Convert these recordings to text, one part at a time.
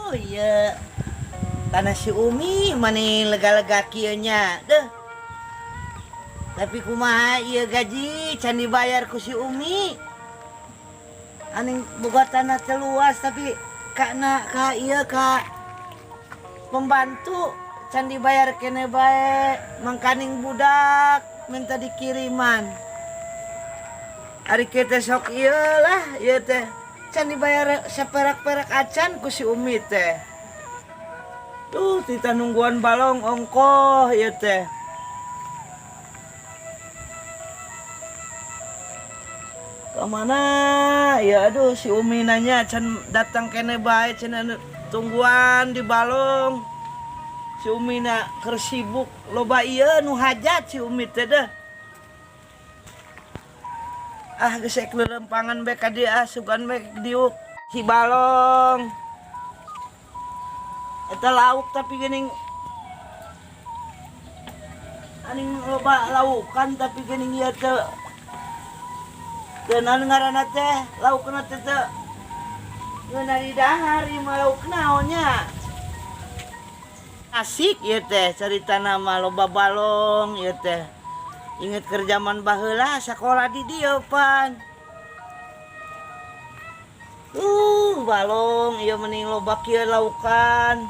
Oh iya, tanah si Umi mani lega-lega kieu nya deh. Tapi kumaha ieu gaji can dibayar ku si Umi. Aning boga tanah teh luas tapi kana ka ieu ka pembantu can dibayar kene bae, mangkaning budak minta dikiriman. Ari kieu teh sok ieu lah ieu teh can dibayar saperak-perak acan ku si Umi teh. Tuh tita nungguan balong ongkoh ieu teh. Kemana? Ya aduh si Umi nanya can datang kene bae can tungguan di balong. Si Umi na keur sibuk loba ieu nu hajat si Umi teh deh. Ah geus ek lelempangan bae ka dieu ah sugan bae diuk si balong. Eta lauk tapi geuning aning loba laukan tapi geuning ieu teh teu naon ngaranna teh laukna teh teu ngeunah di dahar ieu mah lauk naon nya. Asik ieu teh caritana mah loba balong ieu teh. Inget keur zaman baheula sakola di dieu pan. Balong ieu mending loba kieu laukan.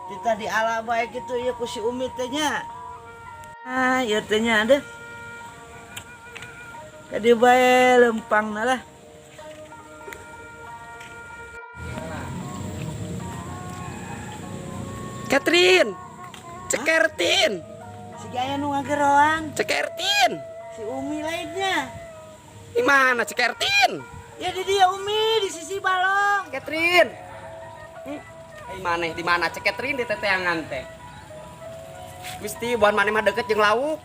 Tita diala bae kitu ieu ku si Umi teh nya. Ah, ieu teh nya deh. Ka dieu bae lempangna lah. Catherine, Cekertin. Si Gaya nu ngageroan. Cekertin. Si Umi lainnya. Di mana Cekertin? Ya di dia Umi di sisi balong. Catherine. Di mana? Di mana Ceketrin di teteangan teh? Gusti buan maneh mah deket jeung lauk.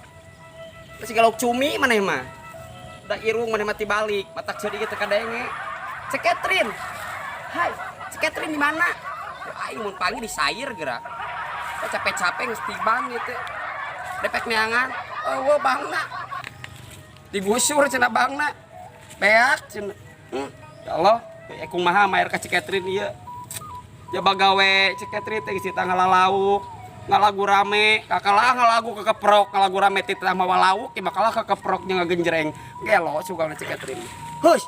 Terus siga lauk cumi maneh mah. Udah irung maneh mah tibalik, matak ceuri teh kadenge. Ceketrin. Hai, Ceketrin di mana? Aing mun panggil di sair gerak. Capek-capek geus tibang gitu. Depek neangan, eueuh bangna. Digusur cenah bangna. Beak cenah. Ya Allah, kumaha maer ka Ceketrin ieu. Ya bagawe Ceketrin teh geus tanggal lauk. Ngalagu rame, kakalah ngalagu kekeprok, ngalagu rame titah mawa lauk, ya makalah kekeprok jeung ngagenjreng. Gelo sugana Ceketrin. Hus,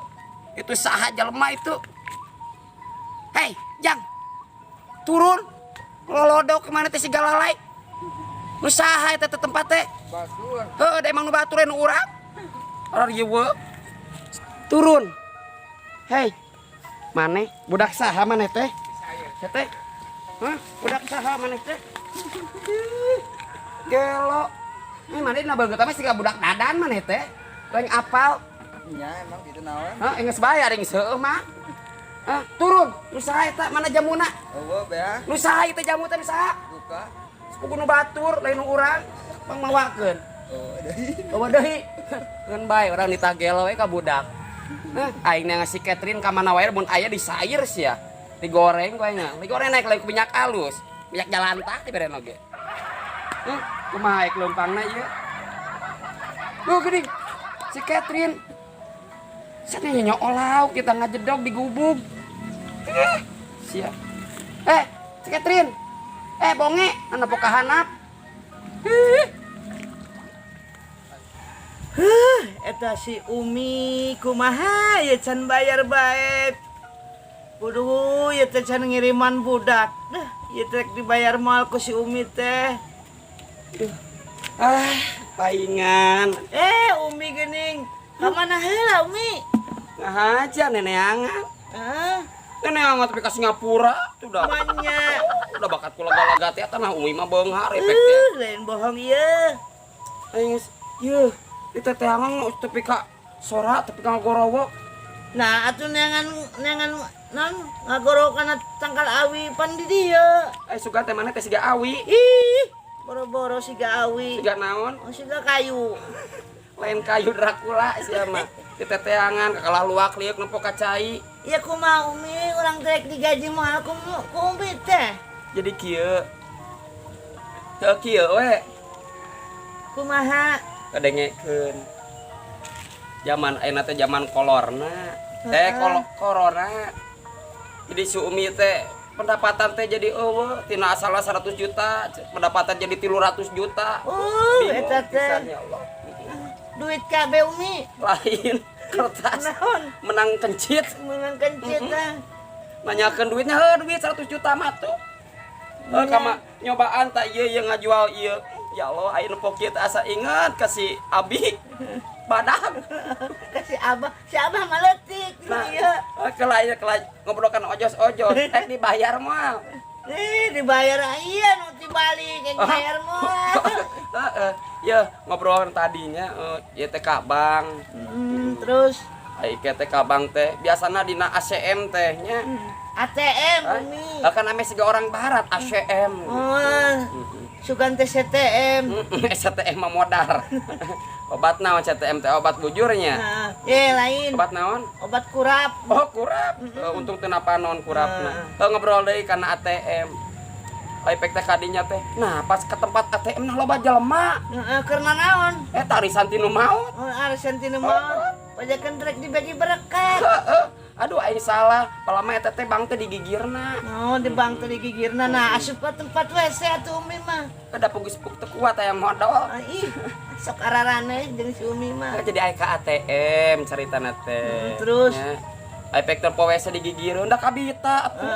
itu saha jelema itu? Hei, Jang. Turun. Lolodok kemana teh si galalai? Nu saha eta teh tempat teh? Batur. Heuh, da emang nu batur nu urang. Ora rieu. Turun. Hei. Maneh budak saha maneh teh? Saya teh. Hah? Budak saha maneh teh? Gelo. Ini maneh dina beungeut mah siga budak dadan maneh teh. Lain apal. Nya emang kitu naon? Hah, geus bae ari geus heueuh mah. Hah, turun. Nu saha eta mana jamuna? Eueuh beah. Nu saha ieu teh jamu teh nu saha? Duka. Pugu nu batur lain nu urang pangmawakeun. Oh, deui. Oh, deui. Ngan bae urang ditagel we ka budak. Hah, aing ngasih Catherine ka mana wae mun aya disair sia. Digoreng ku aing. Digoreng naik lain ku minyak alus. Minyak jalantah diberen oge. Hah, kumaha ek leumpangna ieu? Duh geuning. Si Catherine. Sia nyoo lauk kita ngajedog di gubug. Siap. Si Catherine. Bonge, anu poka hanap. Huh, eta si Umi kumaha ya can bayar bae. Kudu ya teh can ngiriman budak. Dah, ya teh dibayar moal ku si Umi teh. Duh. Ah, paingan. Umi geuning. Ka mana heula Umi? Ngahaja neneangan. Hah? Neneangan tapi ka Singapura tuh udah. Manya. Udah bakat ku lega-lega teh tanah Umi mah beunghar efek teh. Lain bohong ieu. Aing geus yeuh, di teteangan geus tepi ka sora tepi ka ngagorowok. Nah, atuh neangan non ngagorowok kana tangkal awi pan di dieu. Sugan teh maneh teh siga awi. Ih, boro-boro siga awi. Siga naon? Oh, siga kayu. Lain kayu Dracula sia mah. Di teteangan kakalah luak liuk nempo ka cai. Ya kumaha Umi, urang rek digaji moal ku Umi teh. Jadi kieu. Teu kieu we. Kumaha? Kadengekeun. Zaman ayeuna teh zaman kolorna. Corona. Jadi si Umi teh pendapatan teh jadi euweuh, tina asalna 100 juta, pendapatan jadi 300 juta. Bingung Eta teh. pisan, ya Allah. Duit kabeh, Umi. Lain kertas. Naon? Menang kencit. Menang kencit ah. Nanyakeun duitnya, heuh, duit 100 juta mah tuh. Heuh, kama nyobaan tak ieu ieu ngajual ieu. Ya Allah, aya nu kieu teh asa inget ka si Abi. Badag. Ka si Abah, si Abah mah leutik. Nah, iya. Kela ieu kela ngobrolkan ojos-ojos, eh dibayar moal. Eh, dibayar, iya, nu dibalik yang bayar mah. Heeh. Ya, ngobrol tadinya ieu teh ka bank. Terus Ai ke teh ka bank teh biasana dina ACM teh nya. ATM, Umi. Ah, kan ame siga orang barat ACM gitu. Oh, sugan teh CTM. STM mah modar. Obat naon CTM teh, obat bujurnya? Nah, eh lain. Obat naon? Obat kurap. Oh, kurap. Untung teu napanon kurapna. Nah. Ngobrol deui kana ATM. Ai pek teh kadinya teh. Nah, pas ke tempat ATM nah loba jelema. Heeh, karena naon? Eh, arisan tinu maot. Oh, arisan tinu maot. Pajakan rek dibagi berkat. Heeh. Aduh, aing salah. Palama eta teh bank teh digigirna. Oh, di bank teh digigirna. Nah, asup ka tempat WC atuh Umi mah. Kada pugus puk teu kuat aya modal. Ah, ih, sok ararane jeung si Umi mah. Jadi aya ka ATM caritana teh. Terus? Nya. Ai pek teh po WC digigireun da kabita atuh.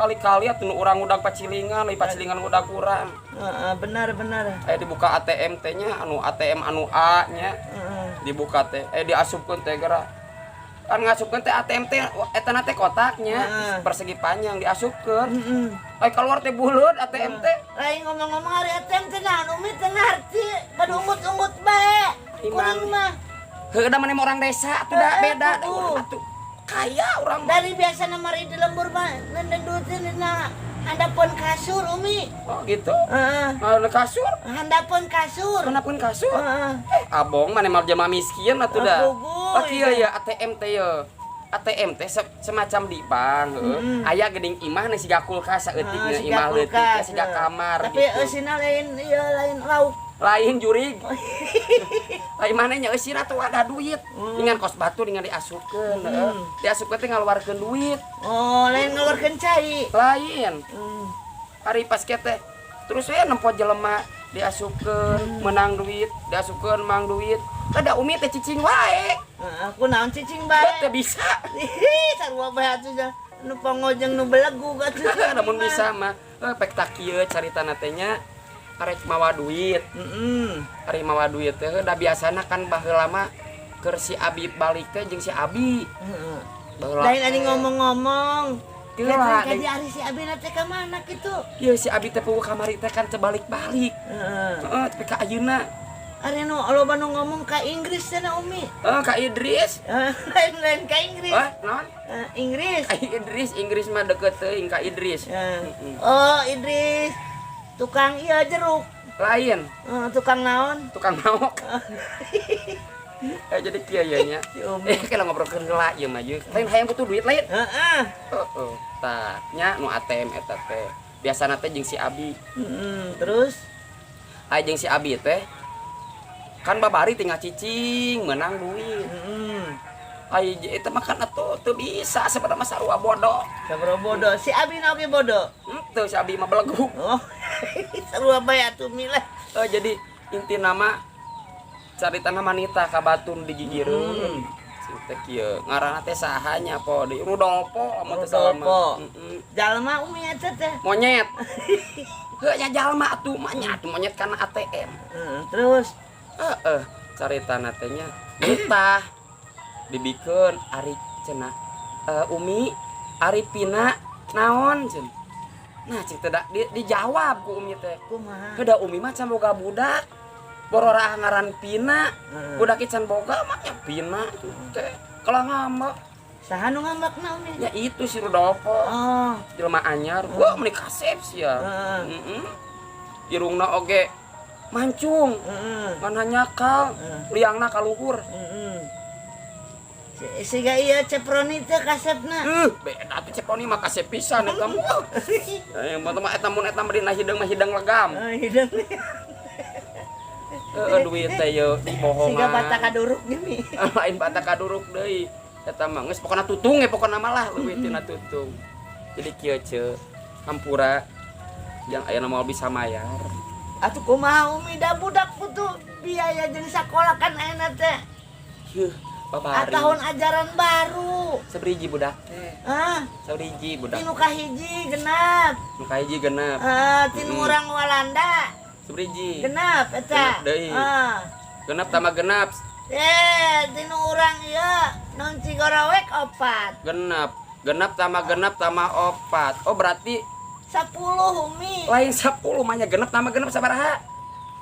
Kali-kali atuh nu urang udag pacilingan, lain pacilingan udag urang. Heeh, benar benar. Aya dibuka ATM teh nya, anu ATM anu A nya. Dibuka teh, eh diasupkeun teh geura. Kan ngasupkeun teh ATM teh eta na teh kotaknya persegi panjang diasupkeun. Ai keluar teh buleud ATM teh. Lain ngomong-ngomong hari ATM teh naon, Umi teh ngarti, pada unggut-unggut bae. Iman. Kuring mah. Heuh, da maneh mah orang desa atuh da beda da urang atuh. Kaya urang mah. Dari biasa mari di lembur mah nenden duit dina handapeun kasur, Umi. Oh, gitu. Heeh. Nah, kasur. Handapeun kasur. Kenapa kasur? Heeh. Eh, abong maneh mah jelema miskin atuh da. Puguh, Oh, kieu ya ATM teh ye. ATM teh semacam di bank, heuh. Aya geuning imah nu siga kulkas saeutik Heeh, nya, siga imah leutik kulkas, siga heeh. kamar Tapi gitu. eusina lain ieu, lain lauk. Lain jurig. Lain maneh nya eusina tuh ada duit. Dengan kos batu dengan diasupkeun, heuh. Diasupkeun teh ngaluarkeun duit. Oh, lain ngaluarkeun cai. Lain. Ari pas kieu teh terus we nempo jelema diasupkeun menang duit, diasupkeun mang duit. Kada Umi teh cicing wae. Heeh, aku naon cicing bae. Teu bisa. Ih, sarua bae atuh dah. Nu pangojeng nu belegug atuh. Namun bisa mah, eh, pek tak kieu caritana teh nya arek mawa duit. Ari mawa duit teh da biasana kan baheula mah keur si Abi balik teh jeung si Abi. Heeh. Baheula Lain teh. ani ngomong-ngomong. Teu lah, Ka di ari si Abi na teh ka mana kitu? Ieu si Abi teh puguh kamari teh kan teu balik-balik. Heeh. Heeh, tapi ka ayeuna. Ari nu loba nu ngomong ka Inggris cenah, Umi. Heeh, ka Idris. Lain lain ka Inggris. Wah, naon? Eh, Inggris. Ka Idris, Inggris mah deket teuing ka Idris. Oh, Idris. Tukang iya jeruk. Lain, Eh, tukang naon? Tukang maok. Eh, jadi kieu ye nya. Si Umi. Eh, kalau ngobrolkeun heula ieu mah ye. Lain hayang butuh duit lain. Heeh. Heeh. Tah, nya nu ATM eta teh. Biasana teh jeung si Abi. Terus Aya jeung si Abi teh kan babari tinggal cicing menang duit. Ai eta mah kan atuh teu bisa sebenarnya mah sarua bodoh. Sabro bodoh. Si Abi na oge bodoh. Henteu, si Abi mah belegug. Oh, sarua bae atuh, Mi lah. Eh, jadi inti nama caritana manita ka batun digigireun. Sing teh kieu ngaranna teh saha nya po di Rudolfo amun teu salah mah. Rudolfo. Heeh. Jalma, Umi, eta teh? Monyet. Heuh nya jalma atuh mah nya atuh monyet kana ATM. Heeh, terus Heeh, caritana teh nya nitah dibikeun ari cenah, eh, Umi, ari Pina naon cenah. Nah, cing teh da, dijawab ku Umi teh. Kumaha? Kedah Umi mah can boga budak. Borora ngaran Pina. Heeh. Budak can boga mah nya Pina teh. Kalau ngambek. Saha nu ngambekna, Umi? Ya itu si Rudolfo. Oh, Jelema anyar. Wah, meuni kasep sia. Heeh. Heeh. Irungna oge mancung. Heeh. Ngan nyakal, liangna kaluhur. Heeh. Siga iya Ceproni teh kasepna. Beda tuh, Ceproni mah kasep pisan eta mah. Eh, yang mah eta mun eta mah dina hideung mah hideung legam. Oh, hideung. Heeh, duit teh ye dibohongan. Siga bata kaduruk ge, Mi. Lain bata kaduruk deui. Eta mah geus pokona tutung ge, pokona mah lah leuwih tina tutung. Jadi kieu, Ceu. Hampura yang ayeuna moal bisa mayar. Atuh kumaha, Umi, da budak butuh biaya jeung sakola kan ayeuna teh. Heuh, Ah, babari. tahun ajaran baru. Sabriji budak teh? Ah, Sabriji budak? Tinu kahiji genap. Nu kahiji genep. Ah, tinu urang Walanda Sabriji? Genap eta. Genep deui. Ah. Genep tambah genep. Eh, tinu urang ieu non Cigorowek opat. Genep. Genep tambah genep tambah opat. Oh, berarti 10, Umi. Lain 10 mah nya, genep tambah genep sabaraha?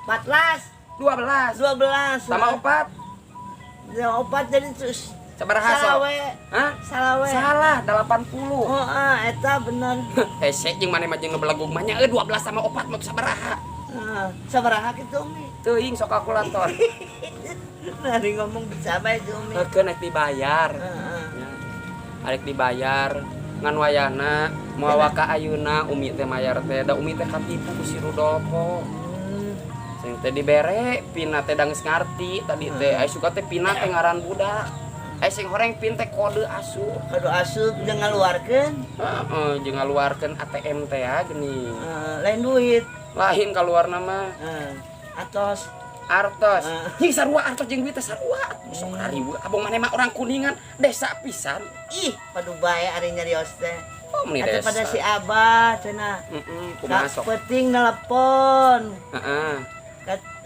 14. 12. 12. Tambah opat. Ya, opat jadi terus Sabaraha sok? Salawe. Hah? Salawe. Salah, 80. Oh, ah, eta bener. Hese jeung maneh mah jeung ngebelegug mah nya, euy, 12 sama opat mah sabaraha? Ah, sabaraha kitu, Umi? Teuing, sok kalkulator. Nah, di ngomong bisa bae itu, Umi. Heukeun rek dibayar. Heeh. Ya. Arek dibayar ngan wayahna moal waka ayeuna Umi teh mayar teh, da Umi teh katipu ku si Rudolfo. Sing teh dibere pina teh, da geus ngarti tadi teh aya suka teh pina teh ngaran budak. Aya sing horeng pin teh kode asup. Kode asup jeung ngaluarkeun. Heeh, jeung ngaluarkeun ATM teh ya geuning. Eh, lain duit. Lain kaluarna mah. Eh, atos. Artos. Heeh. Jeung sarua artos jeung duit teh sarua. Sok riweuh abong maneh mah orang Kuningan, desa pisan. Ih, padu bae ari nyarios teh. Oh, meni Atuh desa. pada si Abah cenah. Heeh, kumaha sok? Penting nelpon. Heeh.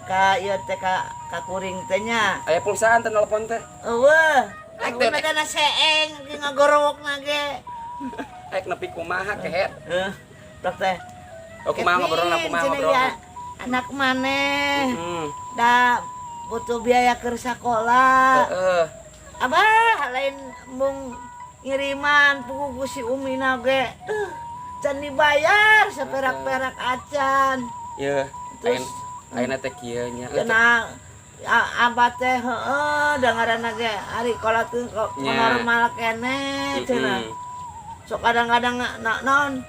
Ka ieu teh ka kuring teh nya. Aya pulsaan teh nelpon teh? Eueuh. Rek Aku teh. mah kana seeng ge ngagorowokna ge. Rek nepi kumaha kehet? Heuh. Plak teh. Oh, kumaha ngobrolna, Kevin, kumaha cenah ngobrolna? ya, anak maneh da butuh biaya keur sakola. Abah lain mung ngiriman pugu ku si Umi na ge. Can dibayar saperak-perak acan. Ye, Terus ayeuna teh kieu nya. Cenah abah teh heueuh da ngaranna ge ari kolot kok normal keneh cenah. Sok kadang-kadang na, naon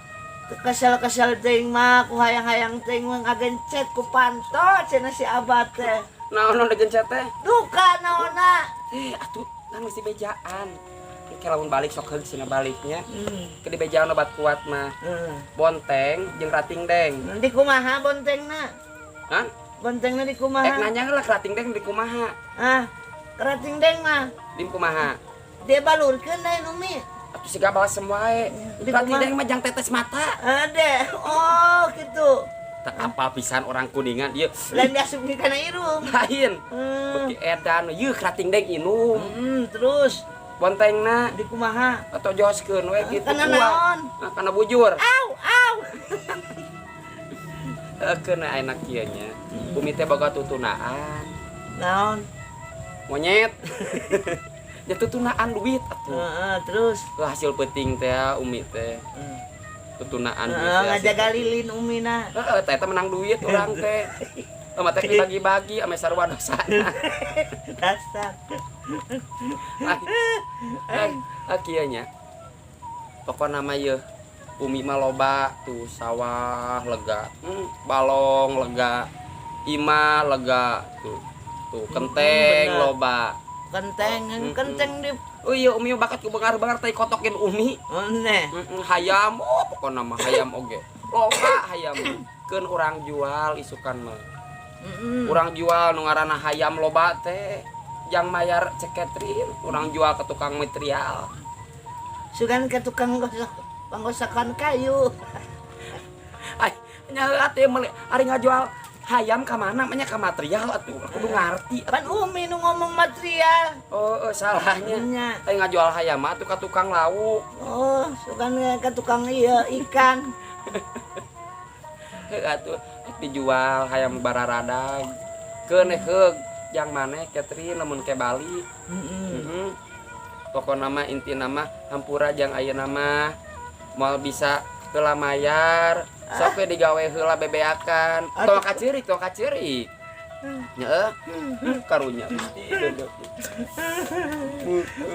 kesel-kesel teuing mah ku hayang-hayang teuing mah ngagencet ku panto cenah si abah teh. Naon nu digencet teh? Duka naonna. Eh, atuh kan mesti bejaan. Engke lamun balik sok heug cenah baliknya. Ke dibejaan obat kuat mah. Bonteng jeung rating deng. Nanti kumaha bontengna? Hah? Bontengna di Eh, kumaha? nanya lah kerating deng di kumaha? Ah, kerating deng mah Di kumaha? dia balurkeun lain, Umi. Atuh siga balas semua wae. Di Kerating kumaha? deng mah jang tetes mata. Ada. Oh, gitu. Tak apa pisan orang Kuningan ieu. Lain diasupkeun kana irung. Lain. Beuki edan ieu kerating deng inum. Terus Bontengna di kumaha? Atau joskeun we gitu Kana kuat. naon? Nah, kana bujur. Au, au. Heukeun enak kieu nya. Umi teh boga tutunaan. Naon? Monyet. Ya tutunaan duit atuh. Heeh, terus Lah, hasil penting teh Umi teh. Tutunaan duit Heeh, teh hasil ngajaga penting. lilin Umina. Heeh, teh eta menang duit urang teh. Mah teh dibagi-bagi ame sarua dosana. Dasar. Ah, kieu nya. Pokona mah yeuh Umi mah loba tuh sawah lega, balong lega, imah lega tuh. Tuh kenteng loba. Kenteng, kenteng di Oh iya, Umi mah bakat ku bengar-bengar teh kotokin Umi. Oh, neh. Hayam, oh pokona mah hayam oge. Loba hayam. Keun urang jual isukan mah. Urang jual nu ngaranna hayam loba teh jang mayar cek Catherine, urang jual ke tukang material. Sugan ke tukang gosok panggosokan kayu. Ay, nya atuh meuli ari ngajual hayam ka mana mah nya ka material atuh, kudu ngarti. Pan Umi nu ngomong material. Oh, oh salahnya. Nya. Ai ngajual hayam mah atuh ka tukang lauk. Oh, sugan ke tukang iya ikan. Heuh atuh dijual hayam bararadag. Keun heug jang maneh Catherine lamun ke Bali. Heeh. Pokona mah intina mah hampura jang ayeuna mah moal bisa heula mayar. Sok we digawe heula bebeakan. Tong kaceurik, tong kaceurik. Heeh. Karunya Gusti.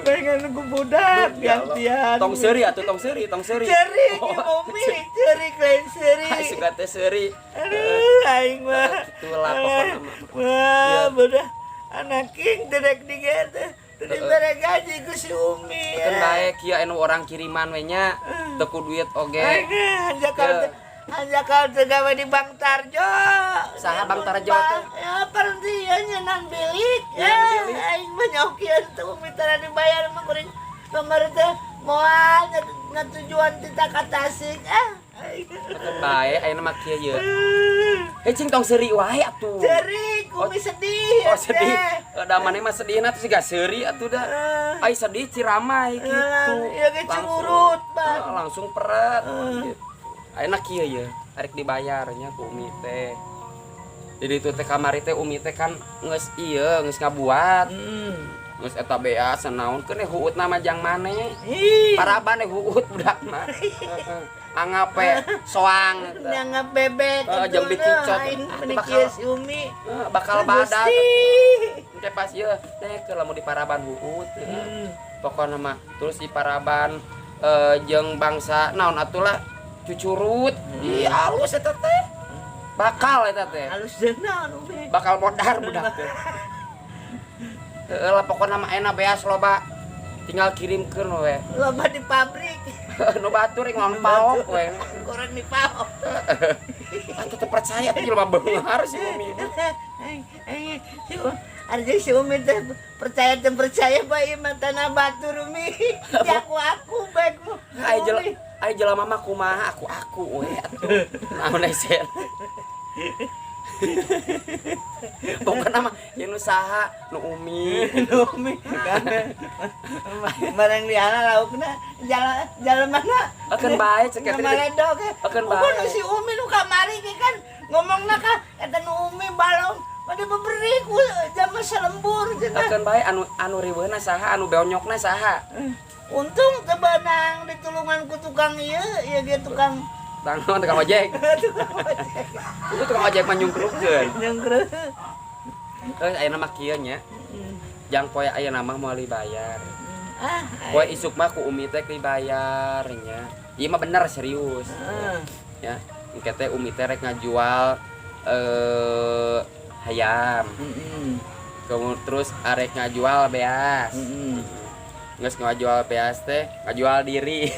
Pengen ku budak Ya Allah. gantian. Tong seuri atuh, tong seuri, tong seuri. Cerik Oh, Umi, cerik lain seuri. Ai suka teh seuri. Aduh, aing mah. Gitulah pokona mah. Wah, Ya. budak anak king direk diget. Teu dibere gaji ku si Umi. Keun bae kieu anu orang kiriman we nya. Teu ku duit oge. Hanjakal Ya. teh, hanjakal teh gawe di Bank Tarjo. Saha Bank Tarjo teh? Ya parenti ya nyeunang bilik. Nyeunang Ya, bilik. aing mah nyokieun teh Umi tara dibayar mah kuring kamari teh moal ngatujuan tita ka Tasik ah. Keun bae ayeuna mah kieu ye. Hei cing tong seuri wae atuh. Seuri, Umi sedih. Oh sedih. Da maneh mah sedihna tuh siga seuri atuh da. Ai sedih ciramai gitu. Iya ge curut, Bang. Ah, langsung peret gitu. Ayeuna kieu ye, arek dibayarnya ku Umi teh. Jadi itu teh kamari teh Umi teh kan geus ieu geus ngabuat. Geus eta beas naon keun huutna mah jang maneh. Ih. Paraban huut budak mah. Heeh. Anggap we soang eta. Nyanggap bebek. Heeh, jeung bicicot. Aing Ah, meni bakal- kieu si Umi. Heeh, bakal badak. Gusti. Engke pas ieu teh ke lamun di paraban huut. Pokona mah terus di paraban jeung bangsa naon atulah cucurut. Ih alus eta teh. Bakal eta teh. Halus jeung naon Umi? Bakal modar budak teh. Heeh lah pokona mah enak beas loba. Tinggal kirimkeun we. Loba di pabrik. Nu batur rek ngomong paok we. Kurang di paok. Ah tetep percaya teh jelema beunghar si Umi. Arja si Umi teh percaya teh percaya bae mah tanah batur Umi. Ya aku baik mu. Ai jelema ai jelema mah kumaha aku we atuh. Naon esen. Pokokna mah ieu nu saha nu Umi. Nu Umi. Barang diala laukna jalan jalan mana? Akeun bae cek eta. Ngamaledog. Akeun Ukur bae. nu si Umi nu kamari ge kan ngomongna ka eta nu Umi balong pada beberi ku jama salembur cenah. Akeun bae anu anu riweuhna saha anu beonyokna saha. Untung teu beunang ditulungan ku tukang ieu, ieu ge tukang Tangan tukang ojek. tukang ojek. Itu tukang ojek mah nyungkrukkeun. Nyungkruk. Terus ayeuna mah kieu nya. Jang poe ayeuna mah moal dibayar. Ah, Poe isuk mah ku Umi teh dibayar nya. Ieu mah bener serius. Ya, engke teh Umi teh rek ngajual hayam. Kemudian terus arek ngajual beas. Geus ngajual beas teh, ngajual diri.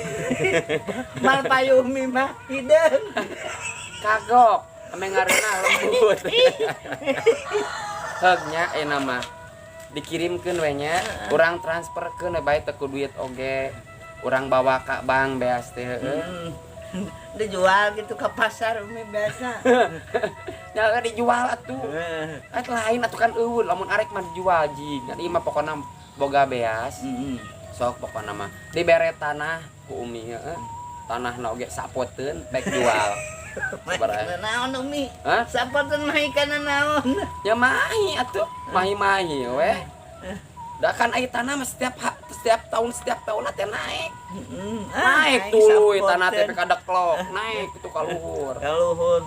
Mal payu Umi mah hideung. Kagok, ame ngareunah lembut. Heug nya ayeuna mah dikirimkeun we nya, urang transferkeun we bae teu ku duit oge. Urang bawa ka bank beas teh heueuh. Dijual gitu ke pasar Umi biasa. Ya dijual atuh. Eh lain atuh kan euweuh lamun arek mah dijual jing. Kan ieu mah pokona boga beas. Sok pokona mah dibere tanah ku Umi heueuh. Tanahna oge sapoteun baik jual. Sabaraha? Naon Umi? Hah? Sapoteun mah ikana naon? Ya mahi atuh, mahi-mahi we. Da kan ai tanah mah setiap setiap tahun teh naik. Naik tuluy tanah teh kadeklok, naik itu ka luhur. Ka luhur.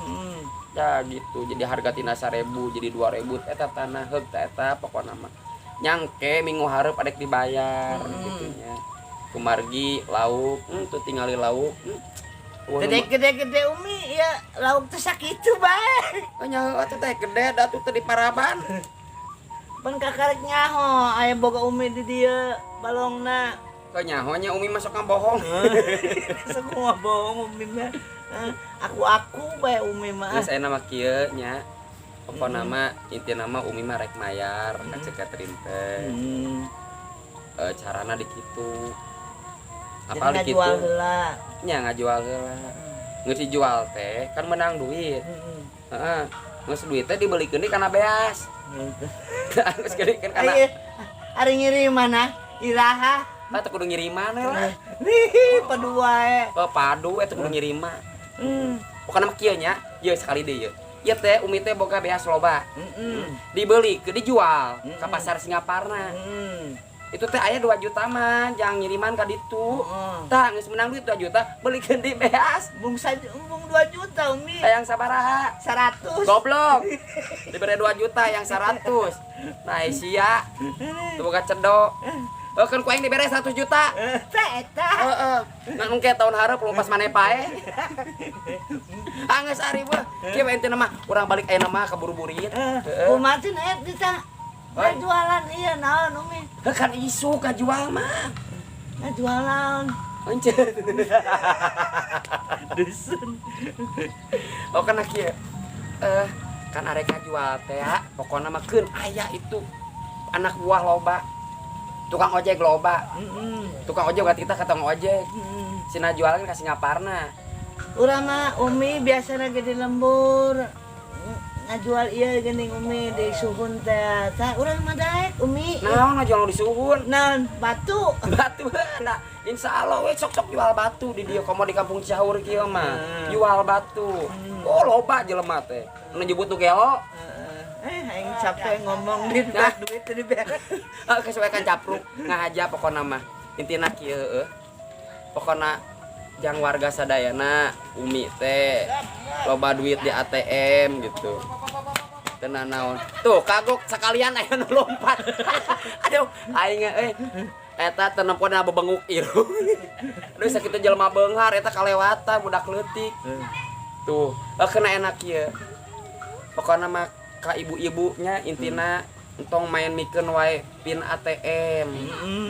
Ya gitu. Jadi harga tina 1000 jadi 2000 eta tanah heug teh eta pokona mah. Nyangke minggu hareup adek dibayar gitu nya. Kumargi lauk, tuh tingali lauk. Gede gede gede Umi ya lauk teh sakitu bae. Oh nya atuh teh gede da tuh teh di paraban. Pan kakarek nyaho aya boga Umi di dieu balongna. Kok nyaho nya Umi masuk bohong. Sok bohong Umi mah. Aku bae Umi mah. Geus aya mah kieu nya. Pokona mah intina mah Umi mah rek mayar ka Ceu Catherine teh. Carana di kitu. Apal di kitu? Ngajual heula. Nya ngajual heula. Geus dijual teh kan menang duit. Heeh. Geus duit teh dibelikeun deui kana beas. Geus geudekeun kana. Ari ngiri mana? Iraha. Ah teu kudu ngiriman we lah. Nih, padu wae. Oh, padu eta kudu ngiriman. Pokona mah kieu nya, ieu sekali deui ieu. Ieu teh Umi teh boga beas loba. Dibeli, ke dijual ke pasar Singaparna. Itu teh aya 2 juta mah, jangan ngiriman ka ditu. Tah geus menang duit 2 juta, belikeun di beas. Bung saja bung 2 juta Umi. Hayang sabaraha? 100. Goblok. Dibere 2 juta yang 100. Nah, sia. Teu boga cedok. Oh, kan ku aing dibere 100 juta. Teh eta. Heeh. Ngan engke tahun hareup pas maneh pae. Anggeus ari mah. Kieu we intina mah urang balik ayeuna mah ka burit. Heeh. Kumaha cenah eta? Ngajualan iya naon, Umi? Heuh, kan isuk kajual mah. Ngajualan. Anjir. Dusun. Oh, kan kieu. Kan arek jual teh ya, pokokna mah keun aya itu anak buah loba. Tukang ojek loba. Tukang ojek berarti kita ke tukang ojek. Sina jualan kan kasih ngaparna. Urang mah, Umi, biasana ge di lembur ngajual iya geuning, Umi, di suhun teh. Tah urang mah daek, Umi. Naon ngajual nu disuhun? Naon, batu. Batu nah, insya Allah we sok-sok jual batu di dieu, komo di kampung Cihaur kieu mah. Jual batu. Oh, loba jelema teh. Nu nyebut nu gelo. Eh, aing capek ngomong di Nah. duit tadi beres. Ah, kesuai kan capruk ngahaja pokona mah. Intina kieu heueuh. Pokona jang warga sadayana, Umi teh loba duit di ATM gitu. Tenan naon. Tuh kagok sekalian aya nu lompat. Aduh, aing eta teu nempona bebenguk irung. Aduh, sakitu jelema beunghar eta kalewatan budak leutik. Tuh, kena enak kieu. Pokona mah ka ibu-ibunya intina entong main mikeun wae pin ATM.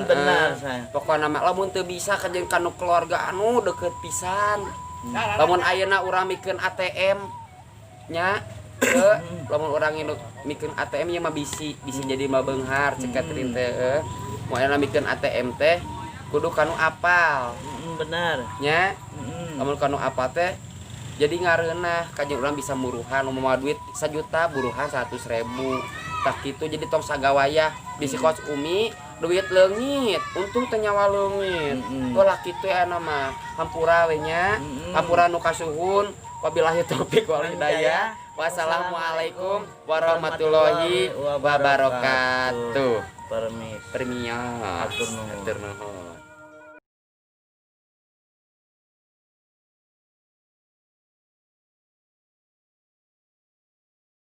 Benar saya. Pokona mah lamun teu bisa kajeun kanu keluarga anu deket pisan. Lamun ayeuna urang mikeun ATM nya ke lamun urang induk mikeun ATM nya mah bisi bisi jadi mah beunghar cek Catherine teh heuh. Mun ayeuna mikeun ATM teh kudu kanu apal Benar. Nya. Lamun kanu apal teh jadi ngareunah kajeun urang bisa muruhan, umpama duit 1 juta buruhan 100.000, tak gitu. Jadi tong sagawayah bisi kos Umi duit leungit, untung teu nyawa leungit. Ulah kitu ya mah, hampura we nya. Hampura nu kasuhun. Wabillahi taufik wal hidayah, wassalamualaikum warahmatullahi wabarakatuh. Permis. Permios. Hatur nuhun. Hatur nuhun.